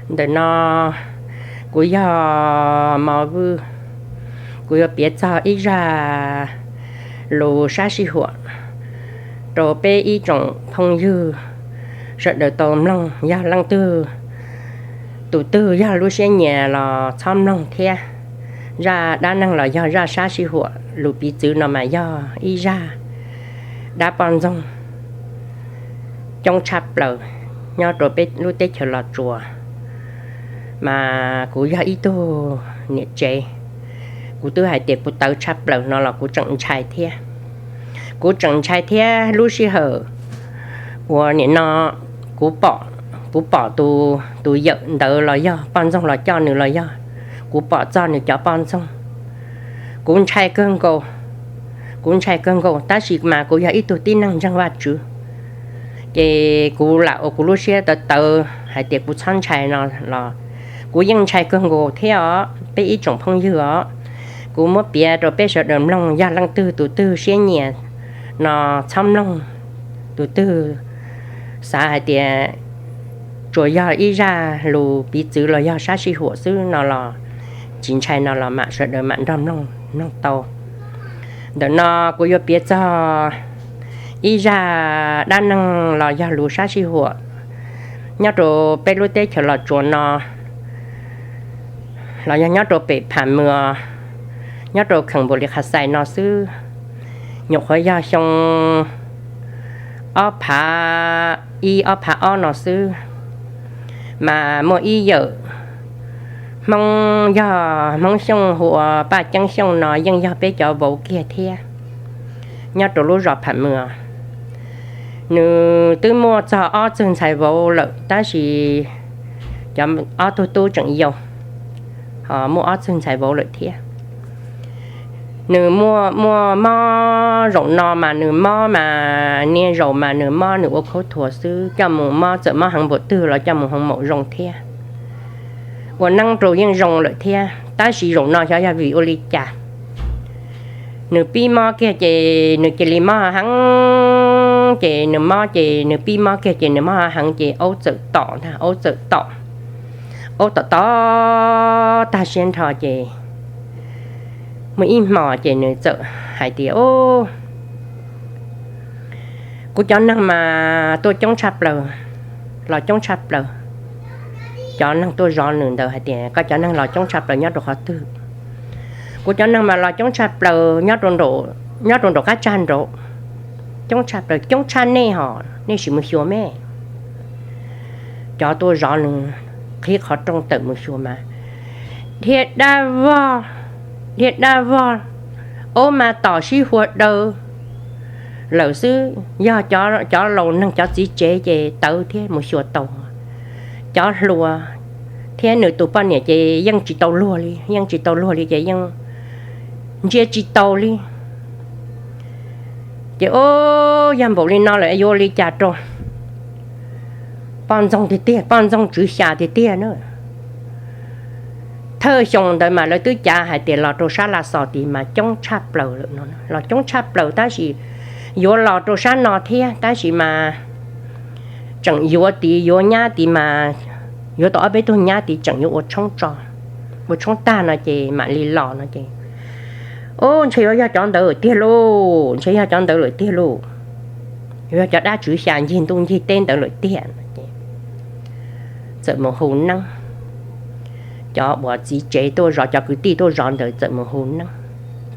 Ntawm no kuv yog Mos Vwj, kuv yuav piav txog ib zaj lus sab sij huam rau peb ib tsoom phooj ywg sawv daws tau mloog. Yog leej twg tus twg yog lub siab nyiam los txhob mloog thiab. Zaj dab neeg los yog zaj sab sij huam lus piv txwv no mas yog ib zaj dab poj ntxoog coob tshaj plaws nyob rau peb lub teb chaws Los Tsuas. Mas kuv yog ib tug niam tsev, kuv twb hais tias kuv tawv tshaj plaws no los kuv tseem ntshai thiab. Kuv tseem ntshai thiab lub sij hawm uas nim no kuv pom, kuv pom tus yawm ntawd los yog poj ntxoog los coj nws los yog kuv pom txog nws cov poj ntxoog, kuv ntshai kawg nkaus. Kuv ntshai kawg nkaus tab sis mas kuv yog ib tug tib neeg ntseeg Vajtswv, ces kuv lam ua kuv lub siab tawv tawv hais tias kuv txhob ntshai no los kuv yeej ntshai kawg nkaus thiab os peb ib tsoom phooj ywg os. Kuv muab piav rau peb sawv daws mloog, yog leej twg tus twg siab nyiam no txhob mloog, tus twg xav hais tias tsuas yog ib zaj lus piv txwv los yog sab sij huam xwb no los tsis ntshai no los mam sawv daws mam nrog mloog mloog tau. Ntawm no kuv yuav piav txog ib zaj dab neeg los yog lus sab sij huam nyob rau peb lub teb chaws Los Tsuas no los yog nyob rau pem Pham Mws, nyob rau kheem Npaus Lis Khas Xais no xwb. Nyuam qhuav yog xyoo ob phav ib ob phav ob no xwb, mas muaj ib yawm Hmoob, yog Hmoob Xyooj hu ua Paj Ceeb Xyooj no yeej yog peb cov vauv kiag thiab, nyob rau lub zos Pham Mws. Nws twb muaj txog ob txwg ntxhais vauv lawm tab sis cov ob tug tub tseem yau, ho muaj ob txwg ntxhais vauv lawm thiab. Nws muaj mob, zaum no mas nws mob mas niaj zaus mas nws mob nws ua khaub thuas xwb, coj mus mob txawm mob heev npaum twg los coj mus hoo maum zoo thiab. Ua neeb rau yeej zoo lawm thiab tab sis zaum no xyov yog vim ua li cas nws pib mob kiag ces nws cia li mob heev, ces nws mob ces nws pib mob kiag ces nws mob heev ces aub txawm tom ntag, aub txawm tom, aub tom tom tag siab nrho ces muaj ib hmo ces nws txawm hais tias, kuv cov neeg mas tuaj coob tshaj plaws, los coob tshaj plaws. Cov neeg tuaj zov nws ntawd hais tias, koj cov neeg los coob tshaj plaws nyob rau qhov twg? Kuv cov neeg mas los coob tshaj plaws nyob rau nraum qab tsag nraud, coob tshaj plaws, coob tshaj nej hos, nej sim mus xyuas me. Cov tuaj zov nws qhib qhov rooj tawm mus xyuas mas dhia dab vog, dhia dab vog, aub mas tom sib hua daw lawm xwb. Yog cov laus neeg cov txiv tsev ces tawv thiab mus xyuas tau. Cov hluas thiab nws tus poj niam ces yeej tsis tau luag li, yeej tsis tau luag li ces yeej ntsia tsis tau li. Ces o, yog npaum li no lawm yuav ua li cas rau? Poj ntxoog tiag tiag, poj ntxoog tswv xya tiag tiag na. Thawj xyoo ntawd mas lawv twb cav hais tias los rau sab Laj Xos tid mas coob tshaj plaws lawm no, los coob tshaj plaws tab sis yuav los rau sab no thiab tab sis mas tseem yuav tid, yuav nyab tid mas yuav tau ob peb tug nyab tid tseem yuav ua tshoob tso, ua tshoob tag no ces mam li los no ces, o, ntshe yuav yog cov ntawd lawm tiag lauj, ntshe yog cov ntawd lawm tiag lauj, yuav yog cov dab tswv xya ncig ntuj ncig teb ntawd lawm tiag no ces txawm mus hu neeb. Cov uas txiv tsev tuaj zov, cov kwv tij tuaj zov ntawd txawm mus hu neeb,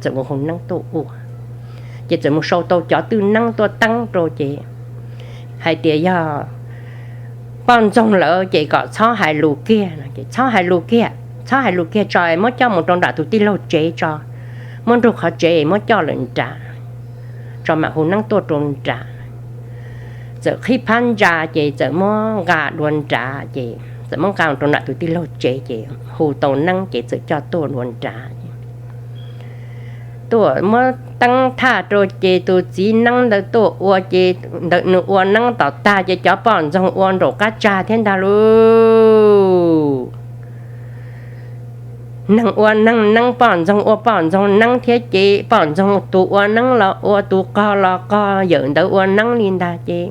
txawm mus hu neeb tuaj ua, ces txawm mus sau tau cov twj neeb tuaj teeb rau ces hais tias yog poj ntxoog lawm ces kom txhob hais lus kiag no ces txhob hais lus kiag, txhob hais lus kiag tso, muab coj mus rau nram tus tij laug tsev tso, muab nrug qhov tsev muab coj lawm nrad tso mam hu neeb tuaj rau nrad. Txawm qhib phab ntsa ces txawm muab nqa dua nrad ces txawm muab nqa rau nram tus tij laug tsev ces hu tau neeb ces txawm coj tuaj dua nrad. Tuaj muab teeb thaj rau ces tus txiv neeb ntawd tuaj ua ces ntawm nws ua neeb tom tag ces cov poj ntxoog ua nraum qab tsag thiab ntag lauj. Neeg ua neeg neeb, poj ntxoog ua poj ntxoog neeb thiab ces poj ntxoog tus ua neeb los ua, tus qog los qog, yawm ntawd ua neeb li ntag ces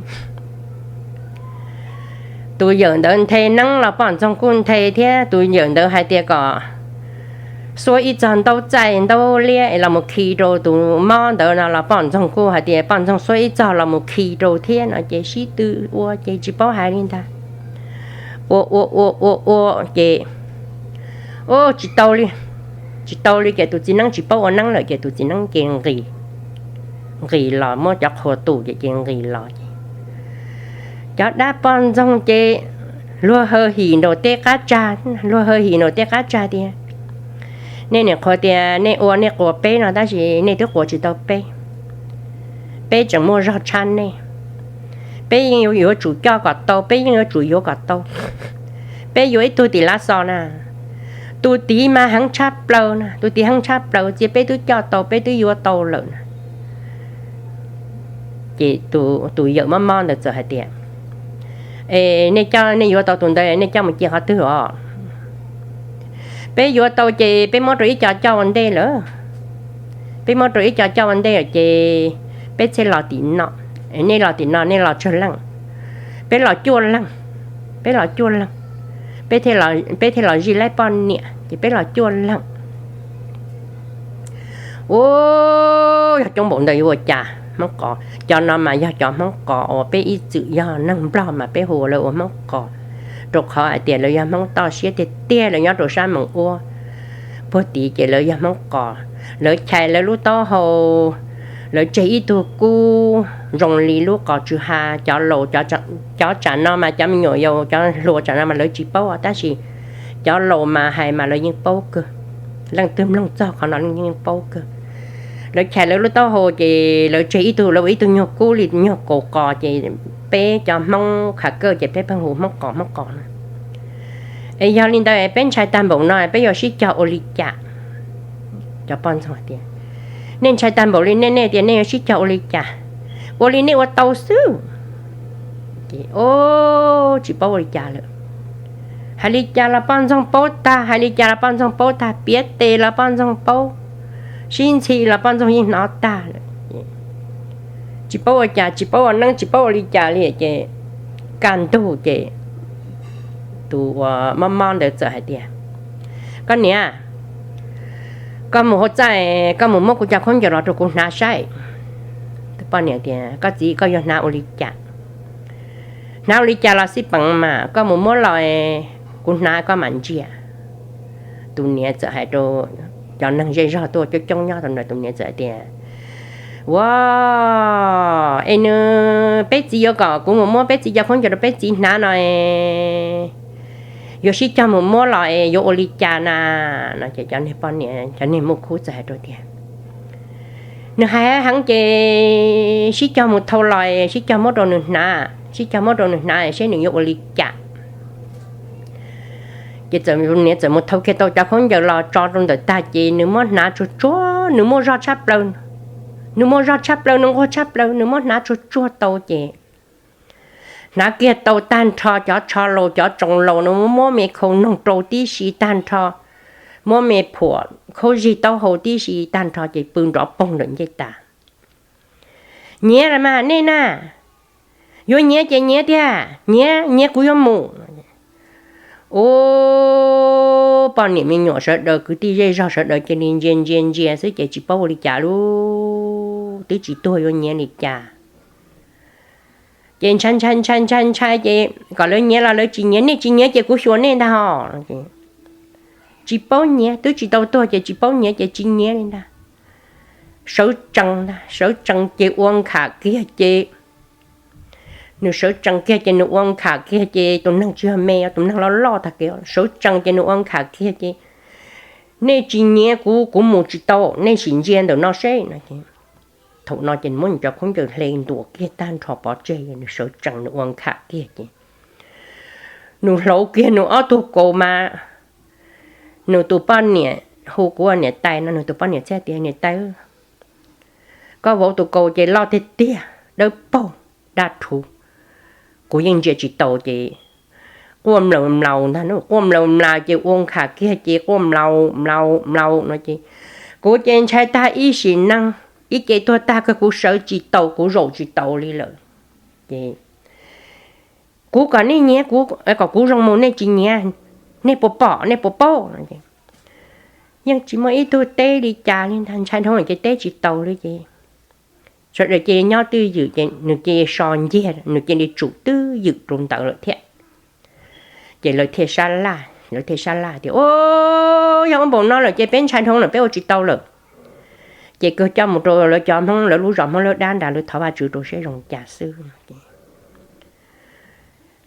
Tus yawm ntawd nthe neeb los poj ntxoog kuj nthe thiab. Tus yawm ntawd hais tias kom xuab ib txog ntaub txaij ntaub liab es los mus khi rau tus mob ntawd no los poj ntxoog kuj hais tias poj ntxoog xuab ib txog los mus khi rau thiab no ces sib tw ua ces tsis paub hais li ntag. Ua ua ua ua ua ces, u, tsis tau li, tsis tau li ces tus txiv neeb tsis paub ua neeb lawm ces tus txiv neeb ces nqis, nqis los muab cov qhua tus ces ces nqis los ces cov dab poj ntxoog ces luag hawm him nraum tej qab tsag, luag hawm him nraum tej qab tsag tias, nej niam qhuav tias nej ua nej quas peb no tab sis nej twb quas tsis tau peb. Peb tseem muaj zog tshaj nej. Peb yeej yuav tsum coj kom tau, peb yeej yuav tsum yuav kom tau. Peb yuav ib tug tim lav xos na, tus tid mas heev tshaj plaws na, tus tid heev tshaj plaws txiv peb twb coj tau, peb twb yuav tau lawm na. Ces tus yawm mob mob ntawd txawm hais tias, es nej coj, nej yuav tau tus ntawd nej coj mus cia qhov twg os? Peb yuav tau ces peb muab rau ib co coj ua ntej lawm. Peb muab rau ib co coj ua ntej lawm ces peb thiaj los tim no. Nej los tim no nej los tsawg leej? Peb los cuaj leej. Peb los cuaj leej, peb thiaj los zij laib poj niam ces peb los cuaj leej. U, yog coob npaum ntawd yuav ua cas? Hmoob Qos, cov no mas yog cov Hmoob Qos uas peb ib txwm yog neeg Nplog mas peb hu lawv ua Hmoob Qos, rau qhov hais tias lawv yog Hmoob toj siab tiag tiag, lawv nyob rau sab Mees Uab puag tid ces lawv yog Hmoob Qos. Lawv chais lawv lub taub hau, lawv tseg ib tug kub zoo li lub qos tsw ha. Cov laus, cov tsam no mas cov me nyuam yaus, cov hluas tsam no mas lawv tsis paub tab sis cov laus mas hais mas lawv yeej paub kawg. Leej twg mloog txog qhov no yeej paub kawg. Lawv chais lawv lub taub hau ces lawv tseg ib tug, lawv ua ib tug nyuag kub li nyuag kaus qos ces peb cov Hmoob Khav Kawj ces peb pheej hu Hmoob Qos, Hmoob Qos na. Es yog li ntawd peb ntshai tag npaum no peb yuav sib cog ua li cas? Cov poj ntxoog tias, nej ntshai tag npaum li nej, nej tias nej yuav sib cog ua li cas? Ua li nej ua tau xwb. Ces, o, tsis paub ua li cas lawm. Hais li cas los poj ntxoog paub tag, hais li cas los poj ntxoog paub tag, piav tes los poj ntxoog paub, sib ntxhi los poj ntxoog yeej hnov tag lawm. Tsis paub ua cas, tsis paub ua neeb, tsis paub ua li cas li ces kaj ntug ces tus uas mob mob ntawd txawm hais tias, koj niam, koj mus hauv txaj, koj mus muab kuv cov khaub ncaws los rau kuv hnav saib. Tus poj niam tias, koj txiv, koj yuav hnav ua li cas? Hnav ua li cas los xij peem mas koj mus muab los, kuv hnav koj mam ntsia. Tus niam txawm hais rau cov neeg zej zog tuaj coob coob nyob rau ntawd, tus niam txawm hais tias, ua, es nws, peb txiv yuav kom kuv mus muab peb txiv cov khaub ncaws rau peb txiv hnav no, yuav sib cog mus muab los es yuav ua li cas na? No ces cov niag poj niam, cov niag muaj khub txawm hais rau tias, nws hais heev ces sib cog mus thau los, sib cog muab rau nws hnav, sib cog muab rau nws hnav seb nws yuav ua li cas. Ces niam txawm mus thau kiag tau cov khaub ncaws los tso rau ntawm tag ces nws muab hnav tsuag tsuag, nws muaj zog tshaj plaws, nws muaj zog tshaj plaws, nws nquag tshaj plaws, nws muab hnav tsuag tsuag tau ces hnav kiag tau tag nrho cov tsho laus cov tsoos laus no, muab me khau noog rau tib si tag nrho, muab me phuam khaub zig taub hau tib si tag nrho ces pw nrov poog ntawm ncej tas. Nyiav los mas nej na, yuav nyiav ces nyiav tiag, nyiav, nyiav kuv yuav mus. Ub, poj niam me nyuam sawv daws kwv tij zej zog sawv daws cia li ntsia ntsia ntsia xwb ces tsis paub ua li cas lub, twb tsis tuag yuav nyiav li cas. Ces ntshai ntshai ntshai ntshai ntshai ces kom lawv nyiav los lawv tsis nyiav, nej tsis nyiav ces kuv xyuas nej ntag hos. Tsis paub nyiav, twb tsis tau tuag ces tsis paub nyiav ces tsis nyiav li ntag. Sawv tsees ntag, sawv tsees ces ua nkham kiag ces, nws sawv tsees kiag ces nws ua nkham kiag ces tus neeg tsis yog me, tus neeg loj loj tag kev, sawv tsees ces nws ua nkham kiag ces, nej tsis nyiav kuv, kuv mus tsis tau, nej sim ntsia ntawm no seb no ces. Thaum no ces nws muab nws cov khaub ncaws hle ntuas kiag tag nrho pov tseg, nws sawv tsees nws ua nkham kiag ces nws hlauv kiag nws ob tug kaus mas, nws tus poj niam, hu kuv ua niam tais no, nws tus poj niam thiaj tias, niam tais, koj vauv tus kaus ces loj tiag tiag, dawb paug, daj rhuv, kuv yeej ntsia tsis taus ces quaj mlaus mlaus ntag, quaj mlaus mlaus ces ua nkham kiag ces quaj mlaus mlaus mlaus no ces kuv ces ntshai tag ib sim neej, ib ce tuag tag kawg kuv sawv tsis taus, kuv zaum tsis taus li lawm. Ces Kuv kom nej nyiav, kuv kom kuv zoo mus nej tsis nyiav, nej puas pom, nej puas paub? Yeej tsis muaj ib tug teb li cas li ntag, ntshai dhau ces teb tsis taus li ces sawv daws cia li nyob twj ywm ces nws cia li so nciag, nws cia li tsum twj ywm rau ntawd lawm thiab. Ces lawv thiaj sab laj, lawv thiaj sab laj tias, Yog ua npaum no lawm ces peb ntshai dhau lawm, peb ua tsis tau lawm. Ces kawg coj mus rau lawv cov Hmoob, lawv lub zos Hmoob Lawb Dab nrad, lawv thov Vajtswv rau siab zoo cas xwb.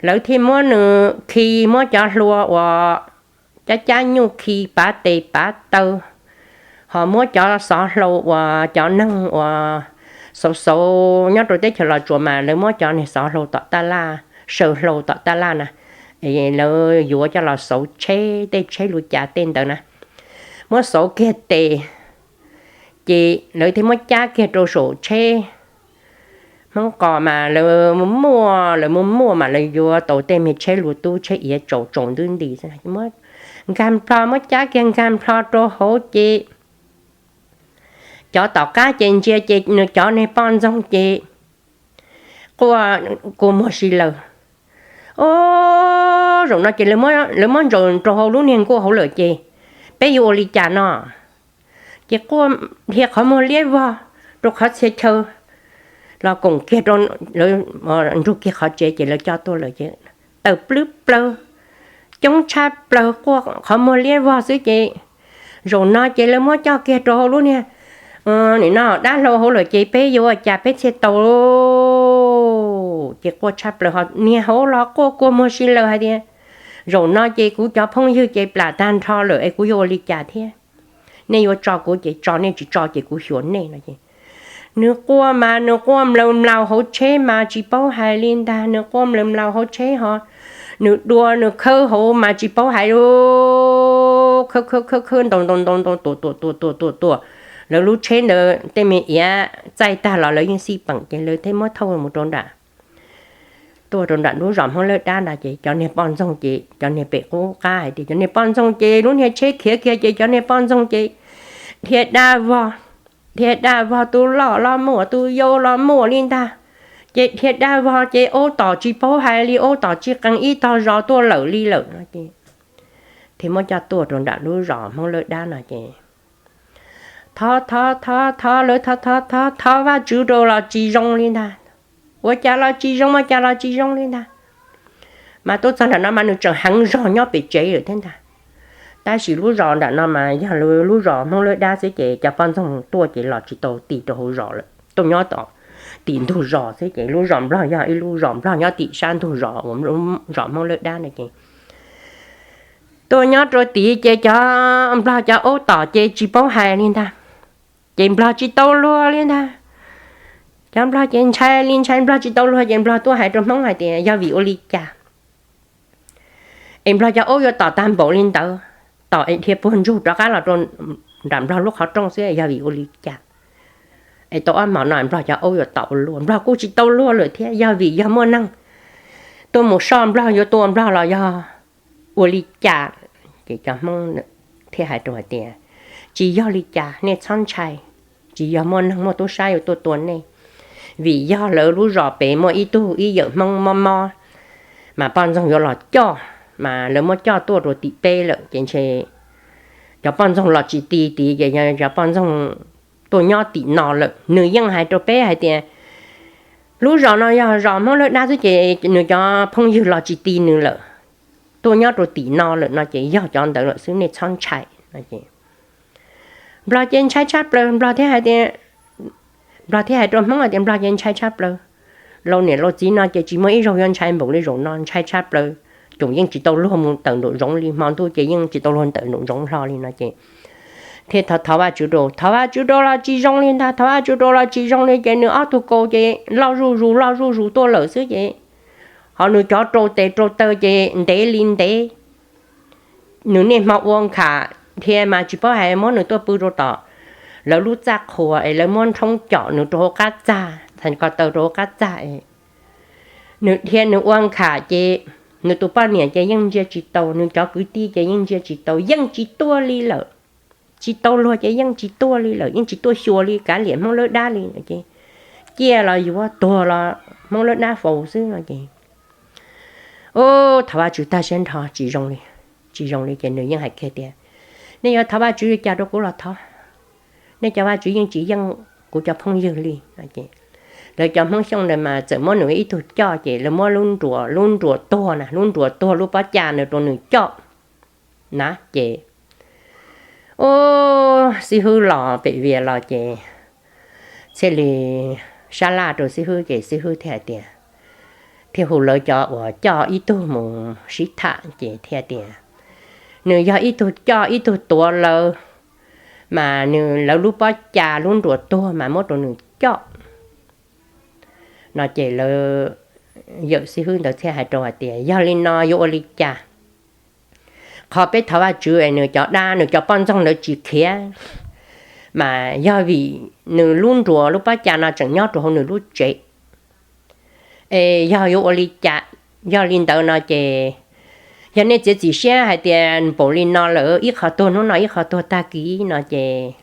Lawv thiaj muab nws khi, muab cov hlua uas cab cab nyuj khi pav tes pav taw, ho muab cov xov hlau uas cov neeg uas xauv xauv nyob rau teb chaws Los Tsuas mas lawv muab cov niag xov hlau tom taj laj, saw hlau tom taj laj na, lawv yuav coj los xauv tsheb, tej tsheb lus cas tej ntawd na, muab xauv kiag tes, ces lawv thiaj muab cab kiag rau saum tsheb. Hmoob qos mas lawv muaj, lawv muaj muaj mas lawv yuav tau tej me tsheb lus tub, tsheb iav tsaus tsaus ntub nti, nkag nplho, muab cab kiag nkag nplho rau hauv ces cov tom qab ces ntsia ces nws cov niag poj ntxoog ces quaj kua muag si lawm. Os, zaum no ces lawv muab ntsaws rau hauv lub niag nkuaj hauv lawm ces peb yuav ua li cas no? Ces quaj dhia qhov muag liab vog rau qhov txhia chaw los koom kiag rau, nrug kiag qhov tsev ces lawv coj tuaj lawm ces tawm plwb plaws, coob tshaj plaws, quaj qhov muag liab vog xwb ces zaum no ces lawv muab coj kiag rau hauv lub niag, nim no dab hlau hauv lawm ces peb yuav ua cas peb thiaj tau? Ces quaj tshaj plaws, ho niag hauv los quaj kua muag si lawm hais tias, zaum no ces kuv cov phooj ywg ces plam tag nrho lawm es kuv yuav ua li cas thiab? Nej yuav tso kuv ces tso, nej tsis tso ces kuv xyuas nej no ces nws quaj mas nws quaj mlaws mlaws hauv tsheb mas tsis paub hais li ntag, nws quaj mlaws mlaws hauv tsheb ho nws dua nws khawb hauv mas tsis paub hais li, khawb khawb khawb khawb ntaus ntaus ntaus ntaus tuam tuam tuam tuam tuam tuam, lawv lub tsheb ntawd tej me iav txaij tag los lawv yeej xij peem ces lawv thiaj muab thauj mus rau nram, tuaj rau nram lub zos Hmoob Lawb Dab ntag ces cov niag poj ntxoog ces cov niag pem qub qab hais tias cov niag poj ntxoog ces lub niag tsheb khiav kiag ces cov niag poj ntxoog ces dhia dab vog, dhia dab vog, tus loj los muaj, tus yau los muaj li ntag, ces dhia dab vog ces aub tom tsis paub hais li, aub tom tsis qee, ib tog zos tuaj lawm li lawm no ces thiaj muab coj tuaj rau nram lub zos Hmoob Lawb Dab no ces thov thov thov thov lawv thov thov thov thov Vajtswv rau los tsis zoo li ntag, ua cas los tsis zoo, ua cas los tsis zoo li ntag. Mas tuaj txog nram no mas nws tseem heev zog nyob pem tsev lawm thiab ntag. Tab sis lub zos nram no mas yog lub zos Hmoob Lawb Dab xwb ces cov poj ntxoog tuaj ces los tsis tau ti rau hauv zos lawm, tuaj nyob tom tim ntug zos xwb ces lub zos Nplog yog ib lub zos Nplog nyob tim sab ntug zos uas zos Hmoob Lawb Dab no ces tuaj nyob rau tid ces cov Nplog cov aub tom ces tsis paub hais li ntag, ces Nplog tsis tau luag li ntag. Cov Nplog ces ntshai li ntshai, Nplog tsis tau luag ces Nplog tuaj hais rau Hmoob hais tias yog vim ua li cas es Nplog cov aub yuav tom tag npaum li ntawd, tom es dhia puag ntsug rov qab los rau nram Nplog lub qhov rooj xwb, yog vim ua li cas es tau ob hmos no Nplog cov aub yuav tom ua luaj, Nplog kuj tsis tau luag lawm thiab, yog vim yog muaj neeg tuaj mus soj Nplog, yuav tua Nplog los yog ua li cas? Ces cov Hmoob thiaj hais rau hais tias tsis yog li cas, nej txhob ntshai, tsis yog muaj neeg muaj tub sab yuav tuaj tua nej, vim yog lawv lub zos pem muaj ib tug ib yawm Hmoob mob mob, mas poj ntxoog yuav los coj, mas lawv muab coj tuaj rau tim peb lawm ces ntshe cov poj ntxoog los tsis ti tid ces cov poj ntxoog tuaj nyob tim no lawm. Nws yeej hais rau peb hais tias lub zos no yog zos Hmoob Lawb Dab xwb ces nws cov phooj ywg los tsis ti nws lawm, tuaj nyob rau tim no lawm no ces yog cov ntawd lawm xwb, nej txhob ntshai. Nplog ces ntshai tshaj plaws, Nplog thiaj hais tias, Nplog thiaj hais rau Hmoob hais tias Nplog ces ntshai tshaj plaws, laus niam laus txiv no ces tsis muaj ib zaug yuav ntshai npaum li zaum no, ntshai tshaj plaws, tsoom yeej tsis tau luag mus tawm nraum zoov li, hmo ntuj ces yeej tsis tau luag tawm nraum zoov hlo li no ces thiaj thov thov Vajtswv rau, thov Vajtswv rau los tsis zoo li ntag, thov Vajtswv rau los tsis zoo li ces nws ob tug kaus ces loj zuj zus loj zuj zus tuaj lawm xwb ces, ho nws cov rau tes rau taw ces ntev li ntev. Nws niaj hmo ua nkham dhia mas tsis paub hais muab nws tuaj pw rau tom lawv lub txaj qhua es lawv muab nrhoob com nws rau hauv qab txaj, txhais ko taw rau hauv qab txaj es nws dhia nws ua nkham ces nws tus poj niam ces yeej ntsia tsis tau, nws cov kwv tij ces yeej ntsia tsis tau, yeej tsis tuaj li lawm. Tsis tau luag ces yeej tsis tuaj li lawm, yeej tsis tuaj xyuas li, kav liam Hmoob Lawb Dab li ces ciaj los yuav, tuag los Hmoob Lawb Dab faus xwb no ces Ub, thov Vajtswv tag siab nrho tsis zoo li, tsis zoo li ces nws yeej hais kiag tias, nej yuav thov Vajtswv li cas rau kuv los thov, nej cov vaj tswv yeej tsis yeej kuv cov phooj ywg li. Lawv cov Hmoob Xyooj ntawd mas txawm muab nws ib tug coj ces lawv muab lub nruas, lub nruas tuag na, lub nruas tuag lub pob cas ntawd rau nws coj na ces ub, xib hwb los pem vias los ces thiaj li sab laj rau xib hwb ces xib hwb thiaj hais tias, thiaj hu lawv cov uas coj ib tug mus sib tham ces thiaj tias, nws yog ib tug coj ib tug tuav lawv, mas nws lawv lub pob cas lub nruas tuag mas muab rau nws coj no ces lawv yawm xib hwb ntawd thiaj hais rau hais tias, yog li no yuav ua li cas? Qhov peb thov Vajtswv es nws cov dab nws cov poj ntxoog ntawd tsis khiav, mas yog vim nws lub nruas lub pob cas no tseem nyob rau hauv nws lub tsev, es yog yuav ua li cas? Yog li ntawd no ces yog nej txiav txim siab hais tias npaum li no lawm, ib qho tuag hnub no ib qho tuag tag kis no ces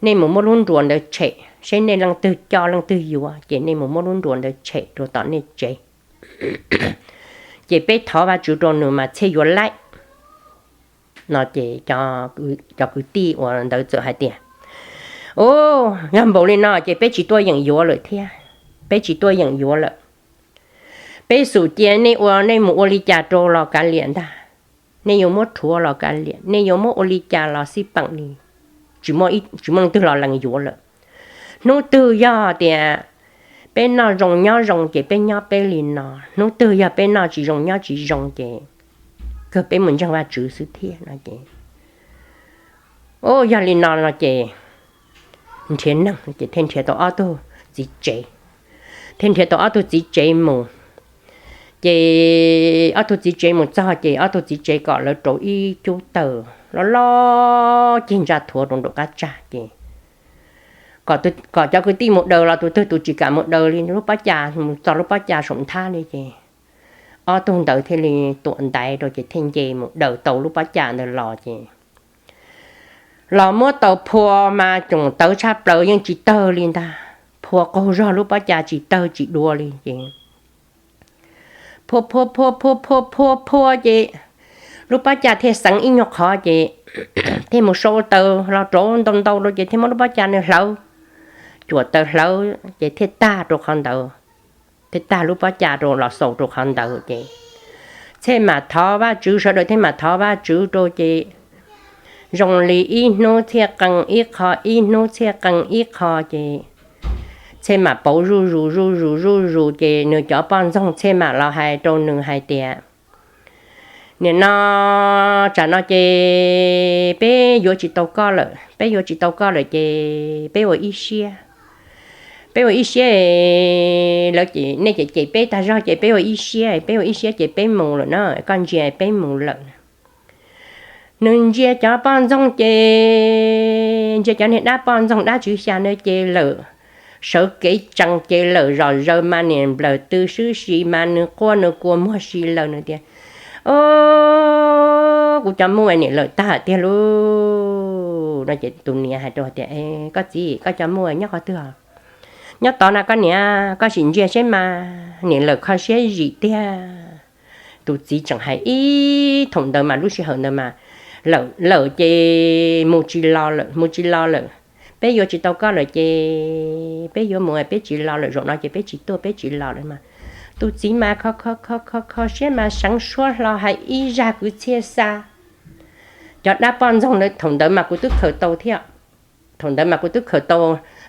nej mus muab lub nruas ntawd tshem seb nej leej twg coj leej twg yuav, ces nej mus muab lub nruas ntawd tshem rau tom nej tsev, ces peb thov Vajtswv rau nws mas thiaj yuav laib no ces cov kwv tij uas ntawd txawm hais tias, ub, yog npaum li no ces peb tsis tuaj yeem yuav lawm thiab, peb tsis tuaj yeem yuav lawm. Peb xum cia nej ua, nej mus ua li cas rau los kav liam ntag, nej yuav muab rhuav los kav liam, nej yuav muab ua li cas los xij peem li, tsis muaj leej twg los lees yuav lawm. Hnub twg yog tias peb noj zoo nyob zoo ces peb nyob peb li no, hnub twg yog peb noj tsis zoo nyob tsis zoo ces kawg peb mus ntseeg Vajtswv xwb thiab no ces, ub, yog li no no ces nrhiav neeg ces thiaj nrhiav tau ob tug txiv tsev, thiaj nrhiav tau ob tug txiv tsev mus. Ces ob tug txiv tsev mus txog ces ob tug txiv tsev kom lawv rauv ib cub tawg loj loj cig ntsa thuav rau nraum qab tsag ces kom cov kwv tij mus daws los tus twg tus tsis kam mus daws li lub pob cas, mus txog lub pob cas saum nthab li ces ob tug ntawd thiaj li tuam ntaiv rau ces thiaj nce mus daws tau lub pob cas ntawd los ces los muab tau phua mas tsoom tawv tshaj plaws yeej tsis tawg li ntag, phua qaug zog lub pob cas tsis tawg tsis dua li ces phua phua phua phua phua phua phua ces lub pob cas thiaj xeev ib nyuag qhov ces thiaj mus sau taws los rauv ntau ntau rau ces thiaj muab lub pob cas nws hlawv, cuam taws hlawv ces thiaj tag rau qhov ntawd, thiaj tag lub pob cas rau los xaus rau qhov ntawd ces thiaj mam thov Vajtswv, sawv daws thiaj mam thov Vajtswv rau ces zoo li ib hnub thiaj qee ib qho, ib hnub thiaj qee ib qho ces thiaj mam pauv zuj zus zuj zus zuj zus ces nws cov poj ntxoog thiaj mam los hais rau nws hais tias, nim no tsam no ces peb yuav tsis tau koj lawm, peb yuav tsis tau koj lawm ces peb ua ib siab, peb ua ib siab, lawv ces nej ces cem peb tag zog ces peb ua ib siab, peb ua ib siab ces peb mus lawm na, koj ntsia peb mus lawm. Nws ntsia cov poj ntxoog ces ntsia cov niag dab poj ntxoog dab tswv xya na ces lawm, sawv kev tsees ces lawm, zom zaws mas niam nplawm tw swb si mas nws quaj nws kua muag si lawm, nws tias, o, kuv cov muaj niam lawm tag tiag lauj no ces tus niam hais rau tias, koj txiv, koj cov muaj nyob qhov twg? Nyob tod na koj niam, koj sim ntsia seb mas niam lawm kho siab zim tiag. Tus txiv tseem hais ib thaum ntawd mas lub sij hawm ntawd mas lawm, lawm ces mus tsis los lawm, mus tsis los lawm. Peb yuav tsis tau koj lawm ces peb yuav mus, peb tsis los lawm, zaum no ces peb tsis tuaj, peb tsis los lawm mas. Tus txiv mas kho kho kho kho kho siab mas seev suab hlo hais ib zaj kwv txhiaj xa. Cov dab poj ntxoog ntawd thaum ntawd mas kuv twb khaws tau thiab. Thaum ntawd mas kuv twb khaws tau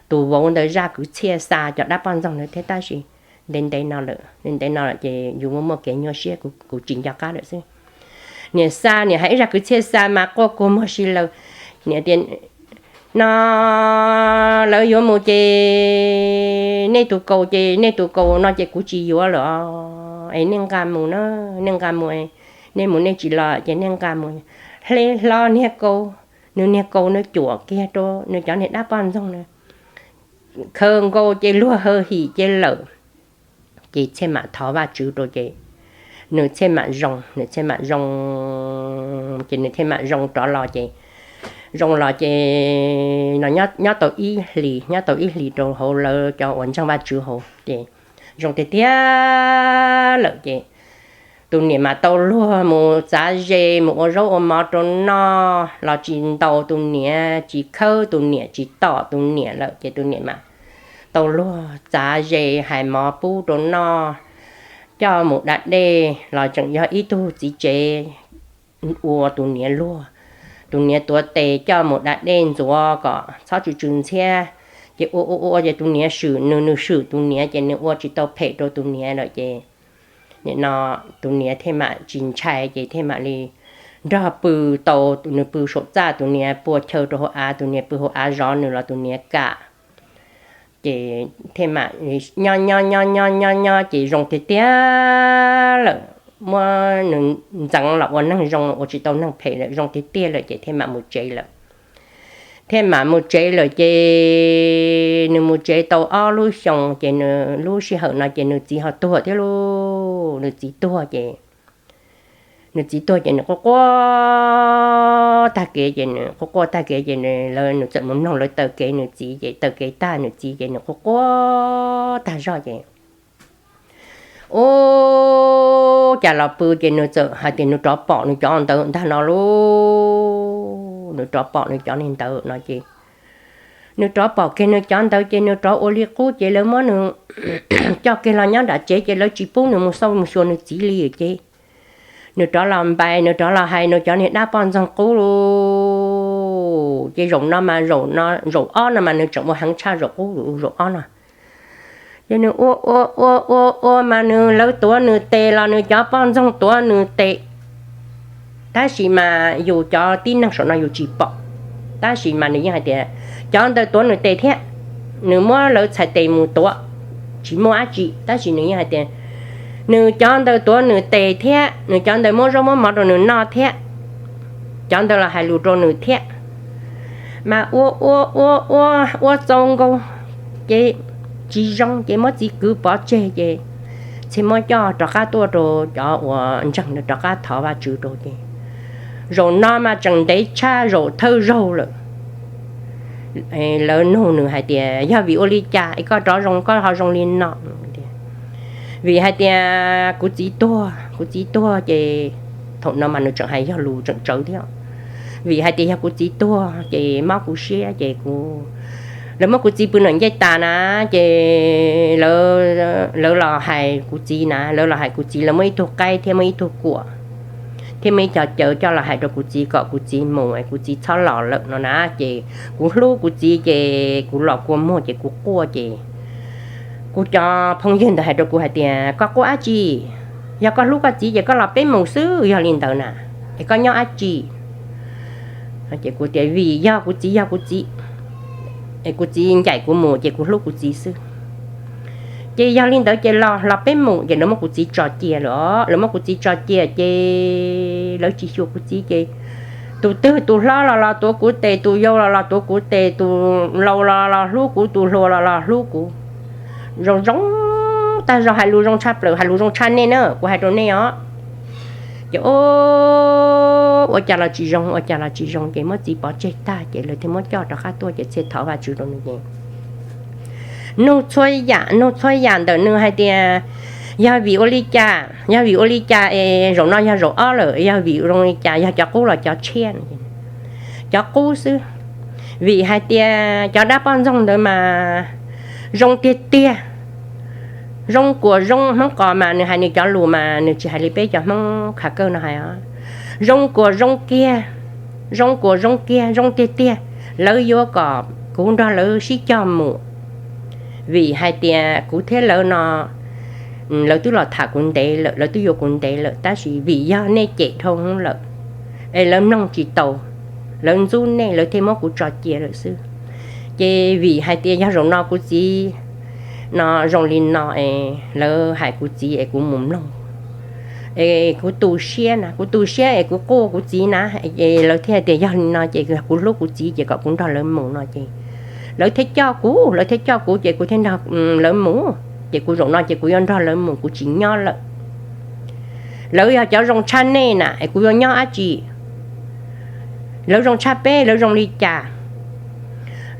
tus vauv ntawd zaj kwv txhiaj xa cov dab poj ntxoog ntawd thiab, tab sis ntev ntev no lawm, ntev ntev no lawm ces yus muaj muaj kev nyuaj siab, kuv tsis nco qab lawm xwb. Niam xa, niam hais ib zaj kwv txhiaj xa mas quaj kua muag si lawm. Niam tias, no lawv yuav mus ces nej tus kaus ces nej tus kaus no ces kuv tsis yuav lawm os, es nej nqa mus na, nej nqa mus, nej mus nej tsis los ces nej nqa mus. Hle hlo niag kaus, nws niag kaus nws cuam kiag rau nws cov niag dab poj ntxoog na, khaws nkaus ces luag hawm him ces lawm. Ces thiaj mam thov Vajtswv rau ces nws thiaj mam zoo, nws thiaj mam zoo, ces nws thiaj mam zoo rov los ces, zoo los ces no nyob tau ib hlis, nyob tau ib hlis rau hauv lawv cov uas ntseeg Vajtswv hauv ces zoo tiag tiag lawm ces tus niam mas tau luag mus txav ze mus ua zaub ua mov rau noj los tsis ntaus tus niam, tsis khawb tus niam, tsis tom tus niam lawm ces tus niam mas tau luag txav ze hais mov pub rau noj, coj mus da dej los tseem yog ib tug txiv tsev ua tus niam luag. Tus niam tuav tes coj mus da dej ntxuav kom txhob tsw tsw ntxhiab, ces ua ua ua ces tus niam swm nws, nws swm tus niam ces nws ua tsis tau phem rau tus niam lawm ces nim no tus niam thiaj mam tsis ntshai ces thiaj mam li nrog pw tau, nws pw saum txaj tus niam puas chaw rau hauv av, tus niam pw hauv av zov nws los tus niam kam. Ces thiaj mam nyob nyob nyob nyob nyob nyob ces zoo tiag tiag lawm, muab nws ntxeev los ua neeg zoo, ua tsis tau neeg phem lawm, zoo tiag tiag lawm ces thiaj mam mus tsev lawm. Thiaj mam mus tsev lawm ces nws mus tsev tau ob lub xyoos ces nws lub sij hawm no ces nws txiv ho tuag thiab lauj. Nws txiv tuag ces nws txiv tuag ces nws quaj quaj tag kev ces nws quaj quaj tag kev ces nws, lawv, nws txawm mus mloog lawv taw kev nws txiv ces taw kev tag nws txiv ces nws quaj quaj tag zog ces ua cas los pw ces nws txawm hais tias nws rov pom nws cov ntawv ntag no lauj. Nws rov pom nws cov niag ntawv no ces nws rov pom kiag nws cov ntawv ces nws rov ua li qub ces lawv muab nws coj kiag los nyob nram tsev ces lawv tsis pub nws mus xauj mus xyuas nws txiv li ces nws rov los npais, nws rov los hais nws cov niag dab poj ntxoog qub lauj. Ces zaum no mas, zaum ob no mas nws tseem ua heev tshaj zaum qub zaum ob no. Ces nws ua ua ua ua ua mas nws, lawv tuav nws tes los nws cov poj ntxoog tuav nws tes, tab sis mas yus cov tib neeg saum no yus tsis pom, tab sis mas nws yeej hais tias cov ntawd tuav nws tes thiab, nws muab lawv txhais tes mus tuav, tsis muaj dab tsi, tab sis nws yeej hais tias nws cov ntawd tuav nws tes thiab, nws cov ntawd muab zaub muab mov rau nws noj thiab, cov ntawd los hais lus rau nws thiab. Mas ua ua ua ua ua txaus nkaus ces tsis zoo ces muab txiv kwv pov tseg ces txhia muab coj rov qab tuaj rau cov uas ntseeg nws rov qab thov Vajtswv rau ces zaum no mas tseem ntev tshaj zaum thawj zaug lawm. Lawv nug nws hais tias yog vim ua li cas es koj rov zoo, koj ho zoo li no? Vim hais tias kuv txiv tuag, kuv txiv tuag ces thaum no mas nws tseem hais yog lus tseem tsawv thiab. Vim hais tias yog kuv txiv tuag ces mob kuv siab ces kuv, lawv muab kuv txiv pw nram ncej tas na, ces lawv los hais kuv txiv na, lawv los hais kuv txiv, lawv muab ib tug qaib thiab muab ib tug kuam thiab muab ib co cawv coj los hais rau kuv txiv kom kuv txiv mus, kuv txiv txhob los lawm no na. Ces kuv hlub kuv txiv ces kuv los kua muag ces kuv quaj ces kuv cov phooj ywg ntawd hais rau kuv hais tias koj quaj dab tsi? Yog koj hlub koj txiv ces koj los peb mus xwb, yog li ntawd na, es koj nyob dab tsi? Ces kuv tias vim yog kuv txiv, yog kuv txiv, es kuv txiv ncaim kuv mus ces kuv hlub kuv txiv xwb. Ces yog li ntawd ces los, los peb mus. Ces lawv muab kuv txiv tso cia lawm, lawv muab kuv txiv tso cia ces lawv tsis xyuas kuv txiv ces tus twg, tus hlob los los tuav kuv tes, tus yau los los tuav kuv tes, tus laus los los hlub kuv, tus hluas los los hlub kuv. Zoo zoo tag zog, hais lus zoo tshaj plaws, hais lus zoo tshaj nej na, kuv hais rau nej os. Ces ua cas los tsis zoo, ua cas los tsis zoo ces muab txiv pov tseg tag ces lawv thiaj muab coj rov qab tuaj ces txhia thov Vajtswv rau nws ces nug txhua yam, nug txhua yam ntawm nws hais tias yog vim ua li cas, yog vim ua li cas es zaum no yog zaum ob lawm, yog vim zoo li cas, yog cov qub los cov tshiab? Cov qub xwb, vim hais tias cov dab poj ntxoog ntawd mas zoo tiag tiag, zoo kuas zoo. Hmoob Qos mas nws hais nws cov lus mas nws tsis hais li peb cov Hmoob khav kawg no hais os, zoo kuas zoo kiag, zoo kuas zoo kiag, zoo tiag tiag. Lawv yuav kom kuv nrog lawv sib cog mus, vim hais tias kuv thiab lawv no, lawv twb los tham kuv ntev lawm, lawv twb yuav kuv ntev lawm, tab sis vim yog nej cem dhau hwv lawm es lawv mloog tsis tau, lawv ntxub nej, lawv thiaj muab kuv tso cia lawm xwb. Ces vim hais tias yog zaum no kuv txiv no zoo li no es lawv hais kuv txiv es kuv mus mloog, es kuv tu siab na, kuv tu siab es kuv quaj kuv txiv na, es lawv thiaj hais tias yog li no ces kuv hlub kuv txiv ces kom kuv nrog lawv mus no ces lawv thiaj coj kuv, lawv thiaj coj kuv ces kuv thiaj nrog lawv mus. Ces kuv zaum no ces kuv yuav nrog lawv mus, kuv tsis nyob lawm. Lawv yog cov zoo tshaj nej na es kuv yuav nyob dab tsi? Lawv zoo tshaj peb, lawv zoo li cas?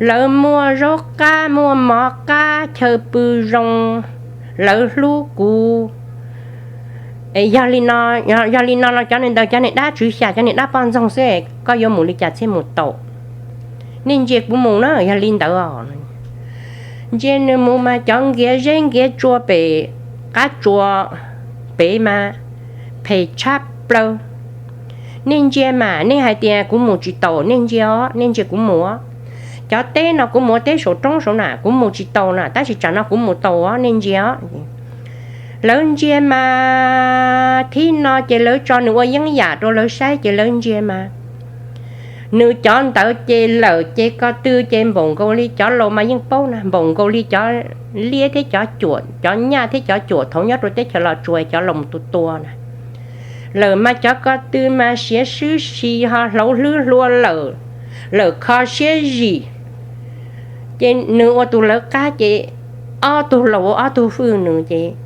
Lawv muaj zaub qab, muaj mov qab, chaw pw zoo, lawv hlub kuv, Es yog li no, yog li no los cov niag ntawd cov niag dab tswv xya, cov niag dab poj ntxoog xwb, koj yuav mus li cas thiaj mus tau? Nej ntsia kuv mus na, yog li ntawd. Ntsia nws mus mas cov nkiav zeb nkiav tsua pem qab tsua pem mas phem tshaj plaws. Nej ntsia mas nej hais tias kuv mus tsis taus, nej ntsia os, nej ntsia kuv mus. Cov teb no kuv mus teb saum roob saud na, kuv mus tsis taus na, tab sis tsam no kuv mus taus os, nej ntsia os. Lawv ntsia mas thib no ces lawv tso nws ua yeeb yam rau lawv saib ces lawv ntsia mas nws cov ntawd ces lawm ces ko tw ces npaum nkaus li cov laus mas yeej paub na, npaum nkaus li cov liab thiab cov cuam, cov nyaj thiab cov cuam thaum nyob rau teb chaws Los Tsuas cov laus mus tua tua na. Lawm mas cov ko tw mas siav swb si ho hlauv hlwb hlua lawm, lawm kho siab zim. Ces nws ua tus lawv qab ces ob tug laus ua ob tug fwj nws ces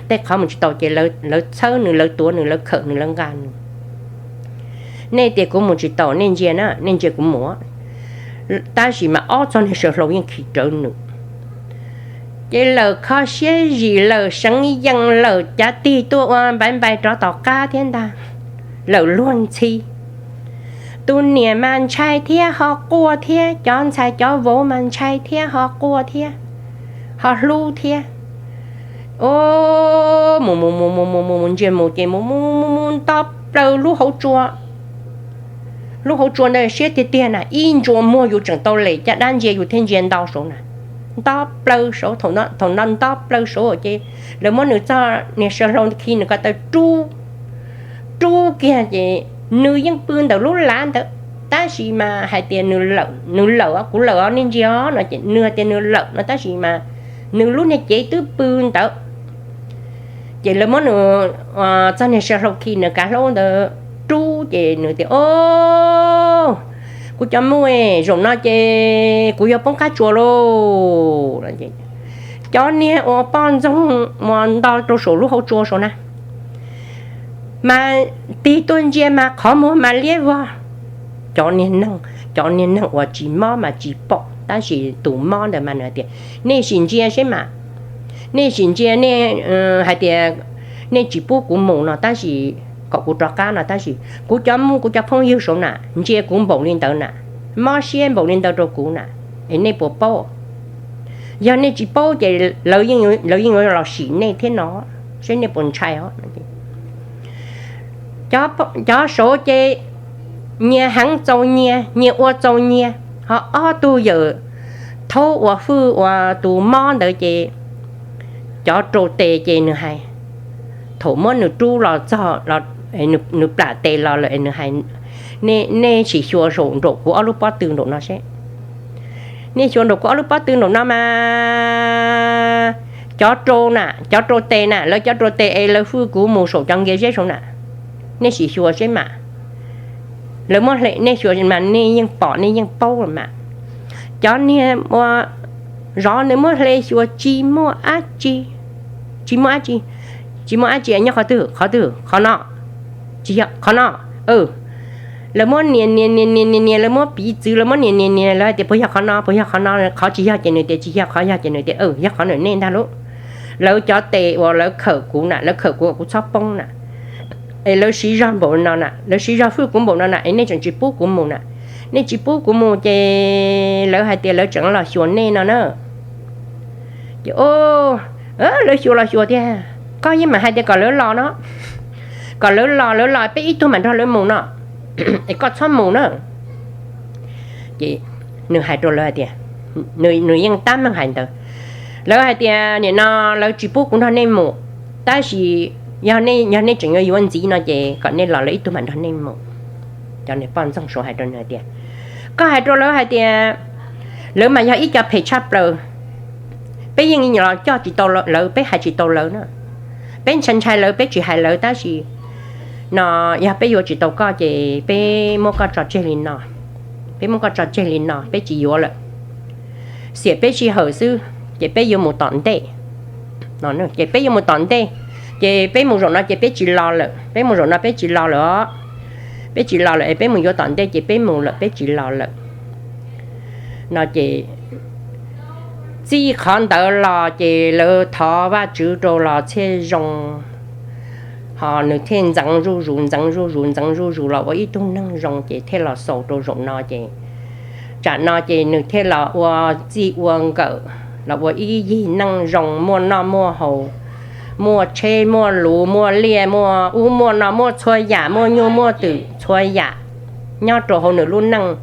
tej qhov mus tsis tau ces lawv txhawb nws, lawv tuav nws, lawv khawm nws, lawv nqa nws. Nej tias kuv mus tsis tau, nej ntsia na, nej ntsia kuv mus. Tab sis mas ob txog niag saw hlau yeej khi rawv nws. Ces lawm kho siab zim, lawm seev yees, lawm cav tig tuaj ua npaiv npais rov tom qab thiab ntag. Lawm luag ntxhi. Tus niam mas ntshai thiab ho quaj thiab, cov ntxhais cov vauv mas ntshai thiab ho quaj thiab, ho hlub thiab. O, mus mus mus mus mus mus mus ntsia mus ces mus mus mus mus nto plaws lub hauv tsua. Lub hauv tsua ntawd siab tiag tiag na, ib ntsua muag yus tseem tau lem caj dab ntsia yus thiaj ntsia ntau saud na. Nto plaws saud, thaum no nto plaws saud ces lawv muab nws txog niag saw hlau khi nws ko taw rub, rub kiag ces nws yeej pw ntawm lub lav ntawd. Tab sis mas hais tias nws lawm, kuv lawm os, nej ntsia os no ces nws hais tias nws lawm no tab sis mas nws lub niag cev twb pw ntawd. Ces lawv muab nws txog niag saw hlau khi nws kav hlaub ntawd rub ces nws tias, O, kuv cov muj, zaum no ces kuv yuav poob qab tsua lauj. Cov niag uas poj ntxoog uas nto rau saum lub hauv tsua saud na mas tig tuaj ntsia mas qhov muag mas liab vog. Cov niag neeg, cov niag neeg uas tsis mob mas tsis pom, tab sis tus mob ntawd mas nws hais tias, Nej sim ntsia seb mas, nej sim ntsia, nej hais tias nej tsis pub kuv mus no tab sis kom kuv rov qab no tab sis kuv cov muj kuv cov phooj ywg saud na ntsia kuv npaum li ntawd na, mob siab npaum li ntawd rau kuv na, es nej puas paub? Yog nej tsis paub ces lawv yeej yuav los sim nej thiab no, seb nej puas ntshai os. Cov saud ces nyias heev txaus nyias, nyias ua txaus nyias, ho ob tug yawm thaub uas fwj uas tus mob ntawd ces cov rau tes ces nws hais, thaum muab nws rub los txog, nws plam tes los lawm es nws hais, Nej sim xyuas saum nraum kuv ob lub pob tw nraum no seb. Nej xyuas nraum kuv ob lub pob tw nraum no mas cov rau na, cov rau tes na, lawv cov rau tes es lawv fwj kuv mus saum cov nkiav zeb saud na. Nej sim xyuas seb mas. Lawv muab hle, nej xyuas mas nej yeej pom, nej yeej paub los mas. Cov niag ua zov ntawd muab hle xyuas tsis muaj dab tsi, tsis muaj dab tsi, tsis muaj dab tsi nyob qhov twg, qhov twg, qhov no, tsis yog qhov no. Lawv muab nias nias nias nias nias nias, lawv muab piv txwv, lawv muab nias nias nias, lawv hais tias puas yog qhov no, puas yog qhov no, qhov tsis yog ces nws tias tsis yog, qhov yog ces nws tias yog qhov ntawm nej ntag lauj. Lawv cov tes uas lawv khawm kuv na, lawv khawm kuv kom kuv txhob poob na, es lawv siv zog npaum no na, lawv siv zog fwj kuv npaum no na, es nej tseem tsis pub kuv mus na. Nej tsis pub kuv mus ces lawv hais tias lawv tseem los xyuas nej no na. Ces o, lawv xyuas los xyuas tiag, koj yeej mam hais tias kom lawv los no, kom lawv los, lawv los peb ib tug mam nrog lawv mus no, es koj txhob mus na. Ces nws hais rau lawv hais tias, nws yeej tab meeg hais ntawd, lawv hais tias nim no lawv tsis pub kuv nrog nej mus, tab sis yog nej tseem yuav yuav ntxiv no ces kom nej los lawv ib tug mam nrog nej mus. Cov niag poj ntxoog saud hais rau nws hais tias, koj hais rau lawv hais tias lawv mas yog ib co phem tshaj plaws, peb yeej los coj tsis tau lawv, peb hais tsis tau lawv na, peb ntshai ntshai lawv, peb tsis hais lawv, tab sis no yog peb yuav tsis tau koj ces peb muab koj tso tseg li no, peb muab koj tso tseg li no, peb tsis yuav lawm. Xiam peb sij hawm xwb ces peb yuav mus tom ntej. Ces peb yuav mus tom ntej, ces peb mus zaum no ces peb tsis los lawm, peb mus zaum no peb tsis los lawm os, peb tsis los lawm es peb mus yuav tom ntej ces peb mus lawm, peb tsis los lawm. No ces txij qhov ntawd los ces lawv thov Vajtswv rau los txhiaj zoo. Ho nws thiaj ntxeev zuj zus, ntxeev zuj zus, ntxeev zuj zus los ua ib tug neeg zoo ces thiaj los xaus rau zaum no ces, tsam no ces nws thiaj los ua txij ua nkawm, los ua ib yig neej zoo, muaj noj muaj haus, muaj tsheb muaj luv, muaj liaj muaj ub, muaj no muaj txhua yam, muaj nyuj muaj twm txhua yam nyob rau hauv nws lub neej.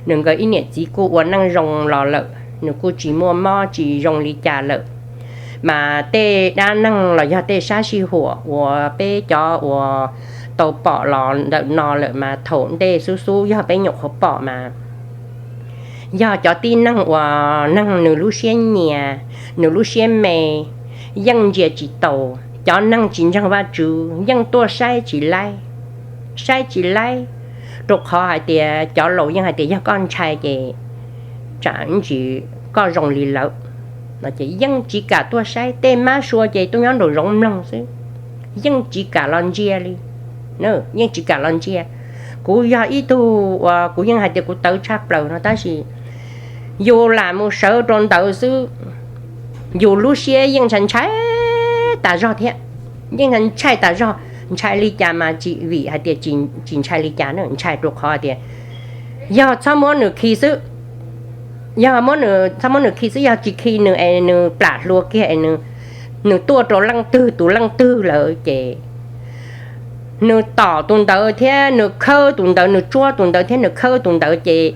Nws nkawd ib niam txiv kuj ua neej zoo los lawm, nws kuj tsis muaj mob tsis zoo li cas lawm. Mas tej dab neeg los yog tej sab sij huam uas peb cov uas tau pom los ntawm no lawm mas thaum ntej xub xub yog peb nyuam qhuav pom mas yog cov tib neeg uas neeg nws lub siab nyias, nws lub siab me, yeej ntsia tsis taus. Cov neeg tsis ntseeg Vajtswv yeej tuaj saib tsis laib, saib tsis laib, rau qhov hais tias cov laus yeej hais tias yog koj ntshai ces tsam ntsis koj zoo li lawv, ces yeej tsis kam tuaj saib. Tej mab sua ces tuaj nyob nraum zoov mloog xwb, yeej tsis kam los ntsia li, yeej tsis kam los ntsia. Kuv yog ib tug uas kuv yeej hais tias kuv tawv tshaj plaws no tab sis yus lam mus sawv rau ntawd xwb, yus lub siab yeej ntshai ntshai tas zog thiab, yeej ntshai tas zog. Ntshai li cas mas tsis vim hais tias tsis ntshai li cas na, ntshai rau qhov tias yog txhob muab nws khi xwb, yog txhob muab nws khi xwb, yog tsis khi nws es nws plam hlua kiag es nws tuaj rau leej twg tus leej twg lawm ces nws tom tus ntawd thiab nws khawb tus ntawd, nws tsuab tus ntawd thiab nws khawb tus ntawd ces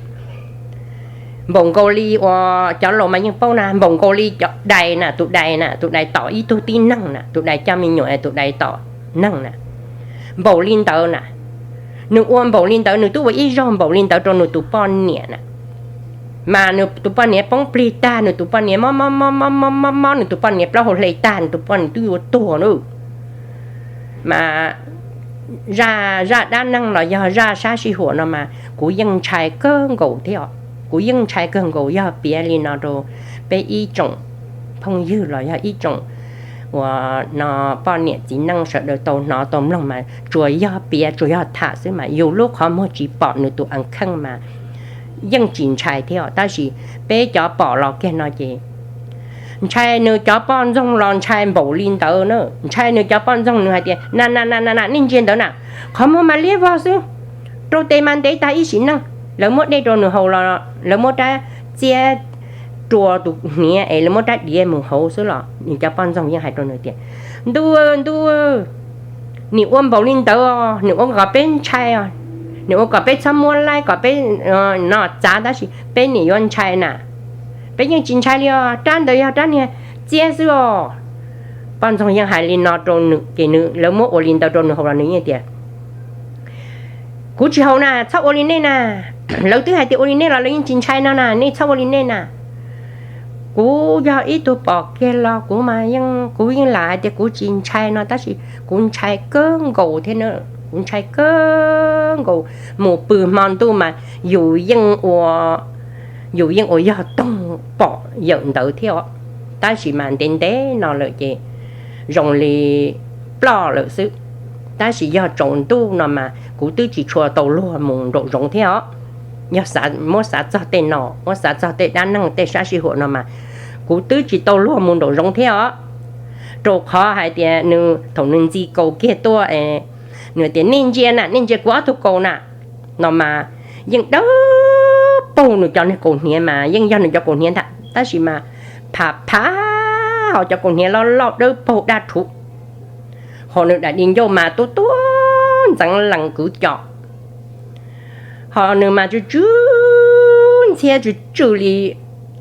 npaum nkaus li uas cov laus mas yeej paub na, npaum nkaus li cov dais na, tus dais na, tus dais tom ib tug tib neeg na, tus dais coj me nyuam es tus dais tom neeg na, npaum li ntawd na. Nws ua npaum li ntawd, nws twb ua ib zaug npaum li ntawd rau nws tus poj niam na, mas nws tus poj niam poob plig tag, nws tus poj niam mob mob mob mob mob mob mob, nws tus poj niam plaub hau hle tag, nws tus poj niam twb yuav tuag na. Mas zaj, zaj dab neeg los yog zaj sab sij huam no mas kuv yeej ntshai kawg nkaus thiab os. Kuv yeej ntshai kawg nkaus, yog piav li no rau peb ib tsoom phooj ywg los yog ib tsoom uas no poj niam txiv neej sawv daws tau hnov tau mloog mas tsuas yog piav tsuas yog tham xwb mas yus lub qhov muag tsis pom nws tus a kheej mas yeej tsis ntshai thiab os. Tab sis peb cov pom los kiag no ces ntshai nws cov poj ntxoog los ntshai npaum li ntawd na, ntshai nws cov poj ntxoog nws hais tias na na na na, nej ntsia ntawd na, qhov muag mas liab vog xwb, rau tes mas ntev tag ib sim neej, lawv muab dej rau nws haus los lawv muab rab txiab rua tus hniav es lawv muab rab diav mus hauv xwb los nws cov poj ntxoog yeej hais rau nws tias ntuj, ntuj, nim ua npaum li ntawd os, nim ua kom peb ntshai os, nim ua kom peb txhob muab laib, kom peb no txav tab sis peb nim yuav ntshai na, peb yeej tsis ntshai li os, rab ntawd yog rab niag txiab xwb os. Poj ntxoog yeej hais li no rau nws ces nws, lawv muab ua li ntawd rau nws haus los nws yeej tias kuv tsis haus na, txhob ua li nej na, lawv twb hais tias ua li nej los lawv yeej tsis ntshai no na, nej txhob ua li nej na. Kuv yog ib tug pom kiag los kuv mas yeej, kuv yeej lam hais tias kuv tsis ntshai no tab sis kuv ntshai kawg nkaus thiab na, kuv ntshai kawg nkaus. Mus pw hmo ntuj mas yus yeej ua, yus yeej ua yog toog pom yawm ntawd thiab os, tab sis mas ntev ntev no lawm ces zoo li ploj lawm xwb. Tab sis yog tsaus ntuj no mas kuv twb tsis tshua tau luag mus nraum zoov thiab os. Yog muab xav txog tej no, muab xav txog tej dab neeg tej sab sij huam no mas kuv twb tsis tau luag mus nraum zoov thiab os. Rau qhov hais tias nws thaum nws ntxi kaus kiag tuaj, nws tias nej ntsia na, nej ntsia kuv ob tug kaus na, no mas yeej dawb paug, nws cov niag kaus hniav mas yeej yog nws cov kaus hniav ntag tab sis mas pha pha, ho cov kaus hniav loj loj dawb paug daj rhuv, ho nws daim di ncauj mas tuab tuab ntxeev lees kwv co, ho nws mas tsw tsw ntxhiab, tsw tsw li,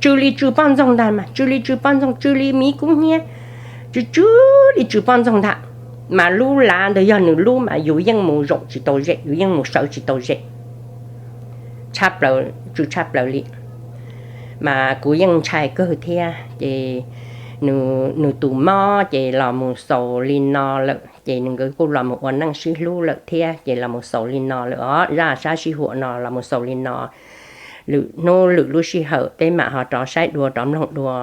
tsw li tsw poj ntxoog ntag mas, tsw li tsw poj ntxoog, tsw li miv kub hnyiab, tsw tsw li tsw poj ntxoog ntag. Mas lub lav ntawd yog nws lub mas yus yeej mus zaum tsis tau ze, yus yeej mus sawv tsis tau ze. Tshaj plaws, tsw tshaj plaws li. Mas kuv yeej ntshai kawg thiab ces nws tus mob ces los mus xaus li no lawm ces nws nkawd kuj los mus ua neej sib hlub lawm thiab ces los mus xaus li no lawm os. Zaj sab sij huam no los mus xaus li no, lwm hnub lwm lub sij hawm peb mam ho rov saib dua rov mloog dua.